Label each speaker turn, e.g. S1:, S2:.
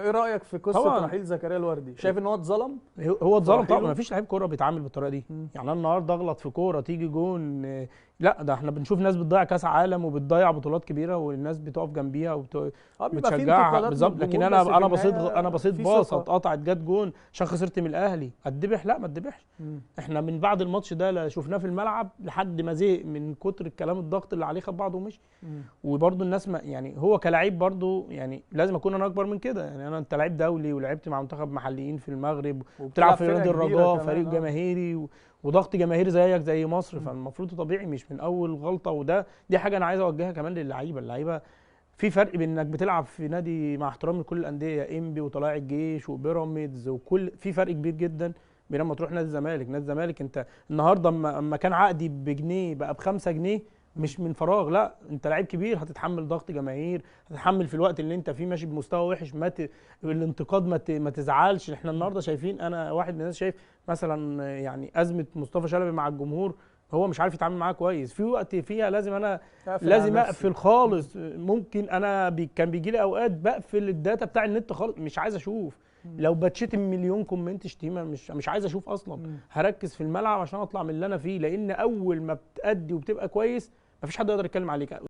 S1: ايه رايك في قصة رحيل زكريا الوردي؟ شايف ان هو اتظلم؟
S2: هو اتظلم طبعا، ما فيش لعيب كورة بيتعامل بالطريقة دي. يعني انا النهارده اغلط في كورة تيجي جون، لا ده احنا بنشوف ناس بتضيع كاس عالم وبتضيع بطولات كبيرة والناس بتقف جنبيها وبتشجعها بالظبط، لكن انا بصيت، انا بصيت باصة اتقطعت جت جون عشان خسرت من الاهلي، اتذبح؟ لا ما اتذبحش. احنا من بعد الماتش ده لا شفناه في الملعب لحد ما زهق من كتر الكلام الضغط اللي عليه، خد بعضه ومشي. وبرده الناس ما يعني هو كلاعب برده يعني لازم اكون انا اكبر من كده، يعني انا انت لعيب دولي ولعبت مع منتخب محليين في المغرب وبتلعب في نادي الرجاء فريق جماهيري وضغط جماهيري زيك زي مصر، فالمفروض طبيعي مش من اول غلطه. وده دي حاجة انا عايز اوجهها كمان للعيبة، اللعيبة في فرق بين انك بتلعب في نادي مع احترامي لكل الاندية، انبي وطلائع الجيش وبيراميدز وكل، في فرق كبير جدا بين لما تروح نادي الزمالك. نادي الزمالك انت النهارده اما كان عقدي بجنيه بقى ب5 جنيه، مش من فراغ، لا انت لعيب كبير هتتحمل ضغط جماهير، هتتحمل في الوقت اللي انت فيه ماشي بمستوى وحش، ما الانتقاد ما تزعلش. احنا النهارده شايفين، انا واحد من الناس شايف مثلا يعني ازمة مصطفى شلبي مع الجمهور، هو مش عارف يتعامل معاه كويس، في وقت فيها لازم انا لازم اقفل خالص. ممكن انا كان بيجي لي اوقات بقفل ال data بتاع النت خالص، مش عايز اشوف، لو بتشتم مليون comment شتيمه مش عايز اشوف اصلا، هركز في الملعب عشان اطلع من اللي انا فيه، لان اول ما بتأدي وبتبقى كويس مفيش حد يقدر يتكلم عليك.